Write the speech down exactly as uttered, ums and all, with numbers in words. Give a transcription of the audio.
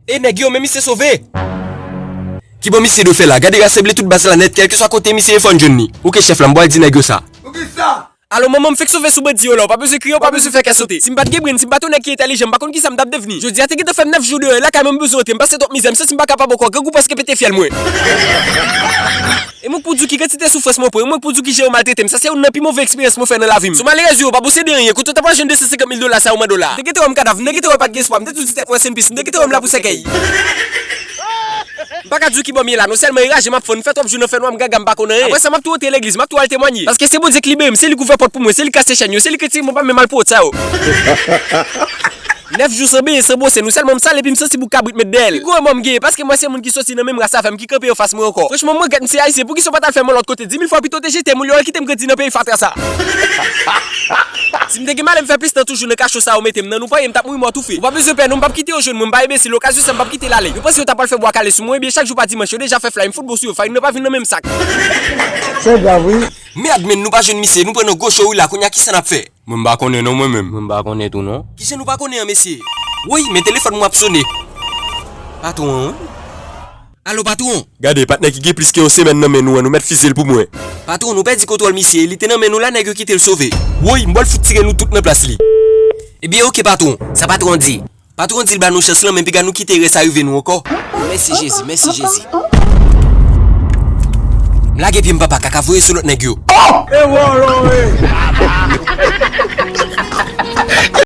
E nèg yo, men misye sove! Kibò misye dwe fè la? Gade rasanble tout baz la nèt, kèlkeswa kote misye ye fò n jwenn li. Oke chèf la, m pral di nèg yo sa. Poukisa? Alo manman, m fèk sove sou bandi yo la, ou pa bezwen kriye, ou pa bezwen fè kè sote. Si m pa t gen brenn, si m pa t yon nèg ki entèlijan, m pa konn kisa m t ap devni. Jodi a te gentan fè nèf jou deyò e lakay mwen m bezwen antre, m pase twòp mizè, m santi m pa kapab ankò, grangou prèske pete fyèl mwen. E mwen k pou di w ki kantite soufrans mwen pran, e mwen k pou di w ki jan yo maltrete m, sa se youn nan pi move eksperyans mwen fè nan lavi m. Si w malerèz yo, w pa posede anyen, kote w t ap al jwenn de san senkant mil dola sa yo mande w la? M te gentan wè m kadav, m te gentan wè pa t gen espwa, m te toujou di tèt mwen se yon pis, m te gentan wè m la pou sèkèy. M pa ka di w kibò m ye la non, sèlman e raje m ap fann, m fè twòp jou nan fènwa, m gaga, m pa konn anyen. Apre sa, m ap tou antre legliz, m ap tou al temwanye. Paske se Bondye k libere m, se li k ouvè pòt pou mwen, se li k kase chèn yo, se li k retire mwen pami malpwowòt sa yo. Nèf jou san benyen, san bwose, nou sèlman m sale epi m santi bouk kabrit met dèyè l. Pi gwo remò m genyen, paske m wè se moun ki soti nan menm ras avè m ki kanpe anfas mwen ankò. Franchman, m regrèt m se Ayisyen, poukisa w pa t al fè mwen lòt kote? Di mil fwa pito w te jete m olye w al kite m grandi nan peyi fatra sa. Si m te gen malè m fè plis tan toujou nan kacho sa yo mete m nan, nou panyen m t ap mouri mò toufe. Ou pa bezwen pè non, m p ap kite yo jwenn mwen, m pa enbesil, okazyon sa m p ap kite l ale. Yo panse yo ta pral fè bwa kale sou mwen, ebyen chak jou pa dimanch, yo deja fè flay, m fout bon sou yo, farin nan pa vin nan menm sak. Se grav wi. Mèd men, nou pa jwenn misye, nou pran nan gwo cho wi la, kounye a kisa n ap fè? Mwen m pa konnen non mwen menm. Mwen m pa konnen tou non. Kijan nou pa konnen an mesye? Woy, men telefòn mwen ap sone. Patwon an wi. Alo patwon. Gade, patnè ki gen plis ke yon semèn nan men nou an, nou mèt fize l pou mwen. Patwon, nou pèdi kontwòl misye, li te nan men nou la, nèg yo kite l sove. Woy, m pral fout tire nou tout nan plas li. Ebyen oke patwon, sa patwon an di. Patwon an di l ba nou chans lan, men piga nou kite rès a rive nou ankò. Mèsi Jezi, mèsi Jezi. M lage pye m papa, kaka voye sou lòt nèg yo. E wòlò e.